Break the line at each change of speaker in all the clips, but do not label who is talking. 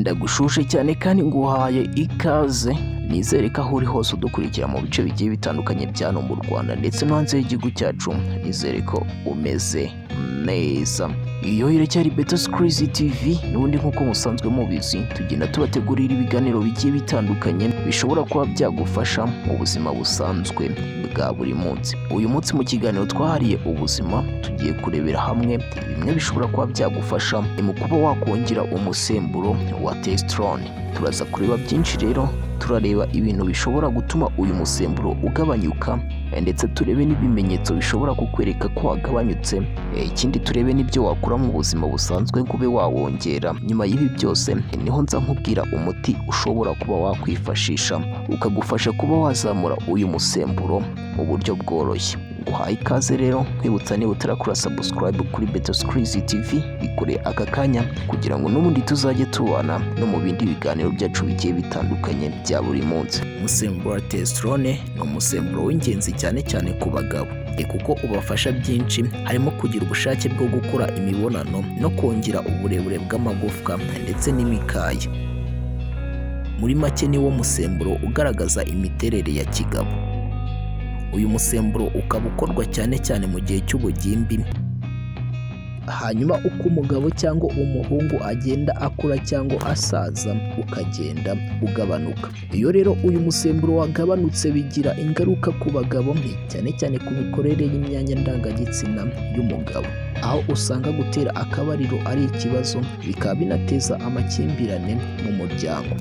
Ndagushuje cyane kandi nguhaye ikaze. Nizere ko aho uri hose udukurikira mu bice bigiye bitandukanye bya hano mu Rwanda ndetse no hanze y'igihugu cyacu, nizere ko umeze neza. Iyo iracyari Beto Crazy TV n'ubundi, nk'uko musanzwe mubizi, tugenda tubategurira ibiganiro bigiye bitandukanye bishobora kuba byagufasha mu buzima busanzwe bwa buri munsi. Uyu munsi mu kiganiro twahariye ubuzima, tugiye kurebera hamwe bimwe bishobora kuba byagufasha mu kuba wakongera umusemburo wa testosterone. Turaza kureba byinshi rero, turareba ibintu bishobora gutuma uyu musemburo ugabanyuka, ndetse turebe n'ibimenyetso bishobora kukwereka ko wagabanyutse. Ikindi, turebe n'ibyo wakora mu buzima busanzwe ngo ube wawongera. Nyuma y'ibi byose niho nza nkubwira umuti ushobora kuba wakwifashisha ukagufasha kuba wazamura uyu musemburo mu buryo bworoshye. Nguhaye ikaze rero, nkwibutsa, niba utarakora subscribe kuri Beto Crazy TV, bikore aka kanya kugira ngo n'ubundi tuzajye tubana no mu bindi biganiro byacu bigiye bitandukanye bya buri munsi. Umusemburo wa testosterone ni umusemburo w'ingenzi cyane cyane ku bagabo, kuko ubafasha byinshi, harimo kugira ubushake bwo gukora imibonano no kongera uburebure bw'amagufwa ndetse n'imikaya. Muri make, ni wo musemburo ugaragaza imiterere ya kigabo. Uyu musemburo ukaba ukorwa cyane cyane mu gihe cy'ubugimbi, hanyuma uko umugabo cyangwa umuhungu agenda akura cyangwa asaza, ukagenda ugabanuka. Iyo rero uyu musemburo wagabanutse, bigira ingaruka ku bagabo, cyane cyane ku mikorere y'imyanya ndangagitsina y'umugabo, aho usanga gutera akabariro ari ikibazo, bikaba binateza amakimbirane mu muryango.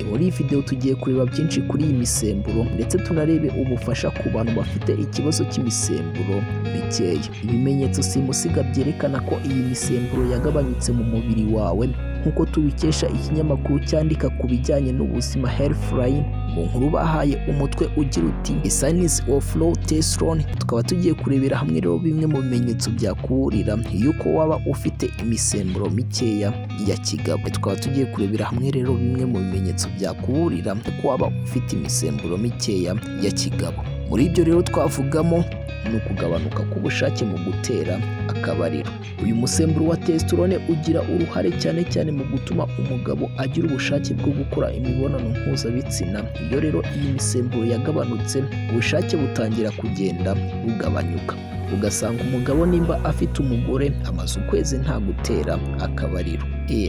Muri iyi video tugiye kureba byinshi kuri iyi misemburo, ndetse tunarebe ubufasha ku bantu bafite ikibazo cy'imisemburo mikeya. Ibimenyetso simusiga byerekana ko iyi misemburo yagabanyutse mu mubiri wawe, nk'uko tubikesha ikinyamakuru cyandika ku bijyanye n'ubuzima Healthline, mu nkuru bahaye umutwe ugira uti "Signs of Low Testosterone". Tukaba tugiye kurebera hamwe rero bimwe mu bimenyetso byakuburira yuko waba ufite imisemburo mikeya ya kigabo. Tukaba tugiye kurebera hamwe rero bimwe mu bimenyetso byakuburira ko waba ufite imisemburo mikeya ya kigabo. Muri ibyo rero twavugamo ni ukugabanuka k'ubushake mu gutera akabariro. Uyu musemburo wa testosterone ugira uruhare cyane cyane mu gutuma umugabo agira ubushake bwo gukora imibonano mpuzabitsina. Iyo rero iyi misemburo yagabanutse, ubushake butangira kugenda bugabanyuka, ugasanga umugabo nimba afite umugore amaze ukwezi nta gutera akabariro.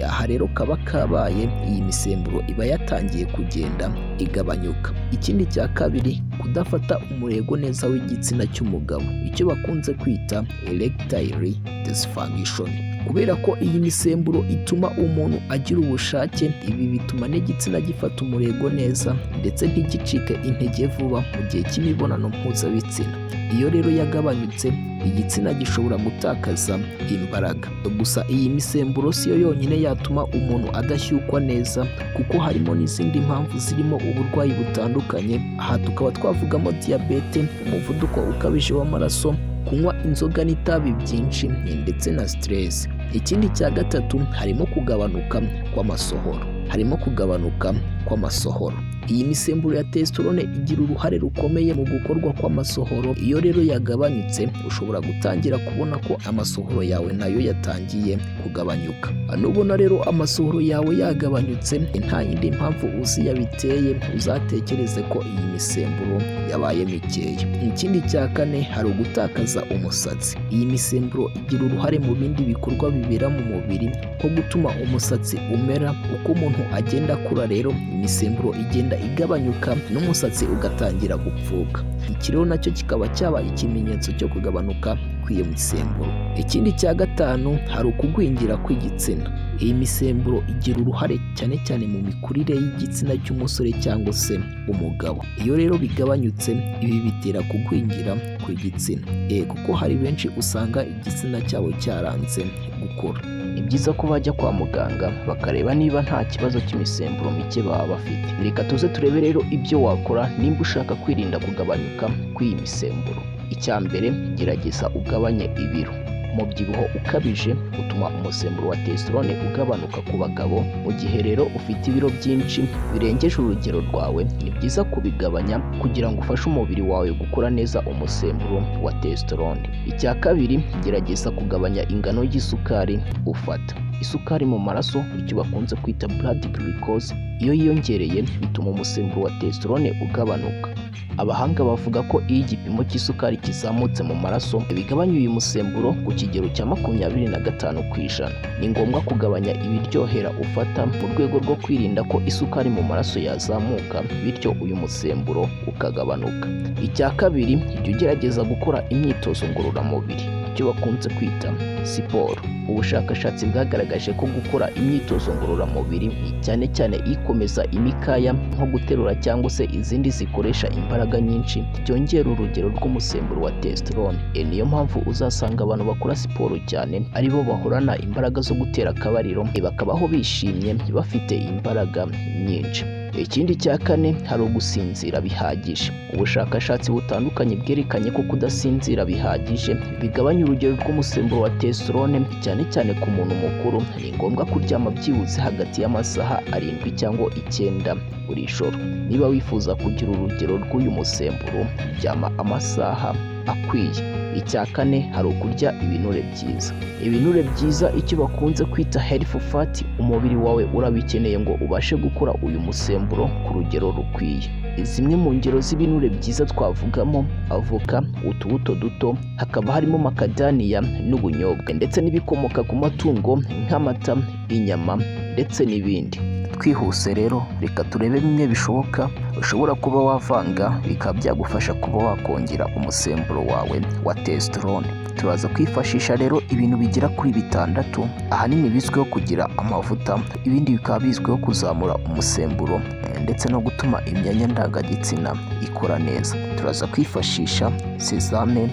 Aha rero kaba kabaye, iyi misemburo iba yatangiye kugenda igabanyuka. Ikindi cya kabiri, kudafata umurego neza w'igitsina cy'umugabo, icyo bakunze kwita erectile dysfunction. Kubera ko iyi misemburo ituma umuntu agira ubushake, ibi bituma n'igitsina gifata umurego neza ndetse ntigicike intege vuba mu gihe cy'imibonano mpuzabitsina. Iyo rero yagabanyutse, igitsina gishobora gutakaza imbaraga. Gusa iyi misemburo siyo yonyine yatuma umuntu adashyukwa neza, kuko harimo n'izindi mpamvu zirimo uburwayi butandukanye. Aha tukaba twavugamo diyabete, umuvuduko ukabije w'amaraso, kunywa inzoga n'itabi byinshi, ndetse na stress. Ikindi cya gatatu, harimo kugabanuka kw'amasohoro. Harimo kugabanuka kw'amasohoro. Iyi misemburo ya testosterone igira uruhare rukomeye mu gukorwa kw'amasohoro. Iyo rero yagabanyutse, ushobora gutangira kubona ko amasohoro yawe nayo yatangiye kugabanyuka. Nubona rero amasohoro yawe yagabanyutse nta yindi mpamvu uzi yabiteye, uzatekereze ko iyi misemburo yabaye mikeya. Ikindi cya kane, hari ugutakaza umusatsi. Iyi misemburo igira uruhare mu bindi bikorwa bibera mu mubiri, nko gutuma umusatsi umera. Uko umuntu agenda akura rero, imisemburo igenda igabanyuka n'umusatsi ugatangira gupfuka. Iki rero nacyo kikaba cyaba ikimenyetso cyo kugabanuka kw'iyo misemburo. Ikindi cya gatanu, hari ukugwingira kw'igitsina. Iyi misemburo igira uruhare cyane cyane mu mikurire y'igitsina cy'umusore cyangwa se umugabo. Iyo rero bigabanyutse, ibi bitera kugwingira kw'igitsina, kuko hari benshi usanga igitsina cyabo cyaranze gukura. Ni byiza ko bajya kwa muganga bakareba niba nta kibazo cy'imisemburo mike baba bafite. Reka tuze turebe rero ibyo wakora nimba ushaka kwirinda kugabanyuka kw'iyi misemburo. Icya mbere, gerageza ugabanye ibiro. Umubyibuho ukabije utuma umusemburo wa testosterone ugabanuka ku bagabo. Mu gihe rero ufite ibiro byinshi birengeje urugero rwawe, ni byiza kubigabanya kugira ngo ufashe umubiri wawe gukora neza umusemburo wa testosterone. Icya kabiri, gerageza kugabanya ingano y'isukari ufata. Isukari mu maraso, icyo bakunze kwita blood glucose, iyo yiyongereye bituma umusemburo wa testosterone ugabanuka. Abahanga bavuga ko iyo igipimo cy'isukari kizamutse mu maraso bigabanya uyu musemburo ku kigero cya 25%. Ni ngombwa kugabanya ibiryohera ufata mu rwego rwo kwirinda ko isukari mu maraso yazamuka, bityo uyu musemburo ukagabanuka. Icya kabiri, jya ugerageza gukora imyitozo ngororamubiri, icyo bakunze kwita siporo. Ubushakashatsi bwagaragaje ko gukora imyitozo ngororamubiri, cyane cyane ikomeza imikaya nko guterura cyangwa se izindi zikoresha imbaraga nyinshi, byongera urugero rw'umusemburo wa testosterone. Niyo mpamvu uzasanga abantu bakora siporo cyane aribo bahorana imbaraga zo gutera akabariro, bakabaho bishimye, bafite imbaraga nyinshi. Ikindi cya kane, hari ugusinzira bihagije. Ubushakashatsi butandukanye bwerekanye ko kudasinzira bihagije bigabanya urugero rw'umusemburo wa testosterone, cyane cyane ku muntu mukuru. Ni ngombwa kuryama byibuze hagati y'amasaha 7 cyangwa 9 buri joro. Niba wifuza kugira urugero rw'uyu musemburo, ryama amasaha akwiye. Icya kane, hari ukurya ibinure byiza. Ibinure byiza, icyo bakunze kwita healthy fat, umubiri wawe urabikeneye ngo ubashe gukora uyu musemburo ku rugero rukwiye. Zimwe mu ngero z'ibinure byiza twavugamo avoka, utubuto duto, hakaba harimo macadamia n'ubunyobwa, ndetse n'ibikomoka ku matungo nk'amata, inyama ndetse n'ibindi. Twihuse rero, reka turebe bimwe bishoboka ushobora kuba wavanga bikaba byagufasha kuba wakongera umusemburo wawe wa testosterone. Turaza kwifashisha rero ibintu bigera kuri bitandatu, ahanini bizwiho kugira amavuta, ibindi bikaba bizwiho kuzamura umusemburo ndetse no gutuma imyanya ndangagitsina ikora neza. Turaza kwifashisha sesame,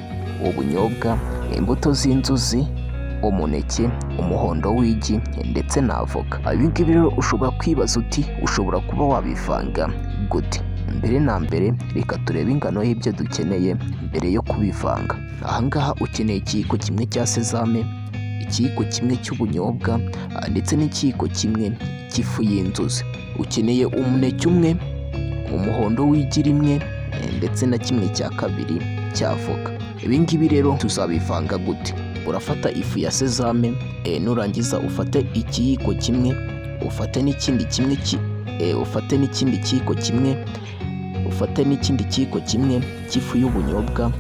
ubunyobwa, imbuto z'inzuzi, umuneke, umuhondo w'igi ndetse na avoka. Ibi ngibi rero ushobora kwibaza uti: "Ushobora kuba wabivanga gute?" Mbere na mbere, reka turebe ingano y'ibyo dukeneye mbere yo kubivanga. Aha ngaha ukeneye ikiyiko kimwe cya sesame, ikiyiko kimwe cy'ubunyobwa ndetse n'ikiyiko kimwe cy'ifu y'inzuzi. Ukeneye umuneke umwe, umuhondo w'igi rimwe ndetse na 1/2 cya avoka. Ibi ngibi rero tuzabivanga gute? Urafata ifu ya sesame, nurangiza ufate ikiyiko kimwe, ufate n'ikindi kimwe, ufate n'ikindi kiyiko kimwe, ufate n'ikindi kiyiko kimwe cy'ifu y'ubunyobwa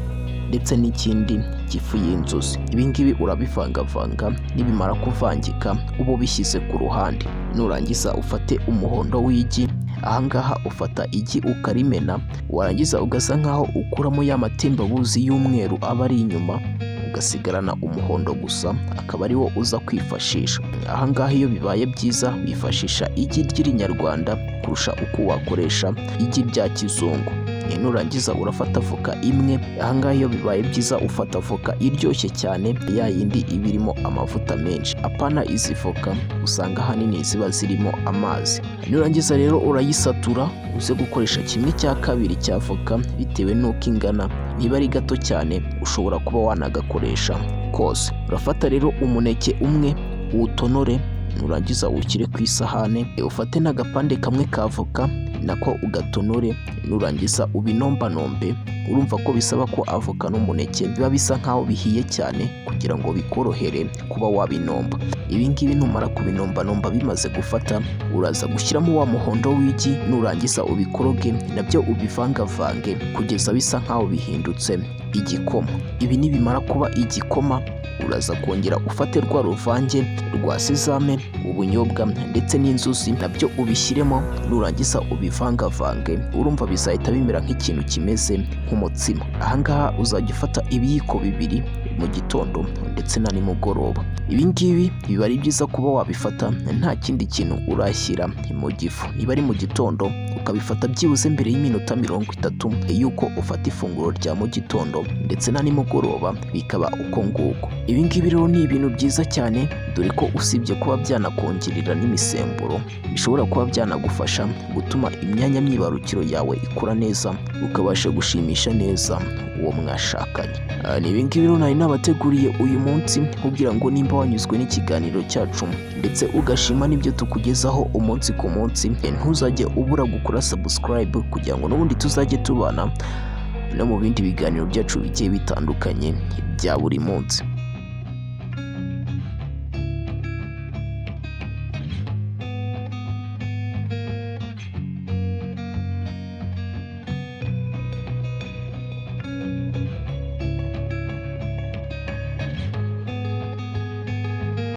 ndetse n'ikindi cy'ifu y'inzuzi. Ibi ngibi urabivangavanga, nibimara kuvangika uba ubishyize ku ruhande. Nurangiza ufate umuhondo w'igi. Aha ngaha ufata igi ukarimena, warangiza ugasa nkaho ukuramo ya matembabuzi y'umweru aba ari inyuma, ugasigarana umuhondo gusa, akaba ari wo uza kwifashisha. Aha ngaha iyo bibaye byiza wifashisha igi ry'irinyarwanda kurusha uko wakoresha igi rya kizungu. Nurangiza urafata avoka imwe. Aha ngaha iyo bibaye byiza ufata avoka iryoshye cyane, ya yindi iba irimo amavuta menshi, apana izi voka usanga ahanini ziba zirimo amazi. Nurangiza rero urayisatura, uze gukoresha 1/2 cya avoka bitewe n'uko ingana. Niba ari gato cyane ushobora kuba wanagakoresha kose. Urafata rero umuneke umwe uwutonore, nurangiza uwushyire ku isahane, ufate n'agapande kamwe ka avoka nako ugatonore, nurangiza ubinombanombe. Urumva ko bisaba ko avoka n'umuneke biba bisa nkaho bihiye cyane kugira ngo bikorohere kuba wabinomba. Ibi ngibi numara kubinombanomba bimaze gufata, uraza gushyiramo wa muhondo w'igi, nurangiza ubikoroge nabyo ubivangavange kugeza bisa nkaho bihindutse igikoma. Ibi nibimara kuba igikoma, uraza kongera ufate rwa ruvange rwa sesame, ubunyobwa ndetse n'inzuzi, nabyo ubishyiremo, nurangiza ubivangavange. Urumva bizahita bimera nk'ikintu kimeze nk'umutsima. Aha ngaha uzajya ufata ibiyiko 2 mu gitondo ndetse na nimugoroba. Ibi ngibi biba ari byiza kuba wabifata nta kindi kintu urashyira mu gifu. Niba ari mu gitondo, ukabifata byibuze mbere y'iminota 30 y'uko ufata ifunguro rya mu gitondo, ndetse na nimugoroba bikaba uko nguko. Ibi ngibi rero ni ibintu byiza cyane, dore ko usibye kuba byanakongerera n'imisemburo, bishobora kuba byanagufasha gutuma imyanya myibarukiro yawe ikura neza, ukabasha gushimisha neza uwo mwashakanye. Ni ibi ngibi rero nari nabateguriye uyu munsi, kugira ngo nimba wanyuzwe n'ikiganiro cyacu ndetse ugashima n'ibyo tukugezaho umunsi ku munsi, ntuzajye ubura gukora subscribe kugira ngo n'ubundi tuzajye tubana no mu bindi biganiro byacu bigiye bitandukanye bya buri munsi.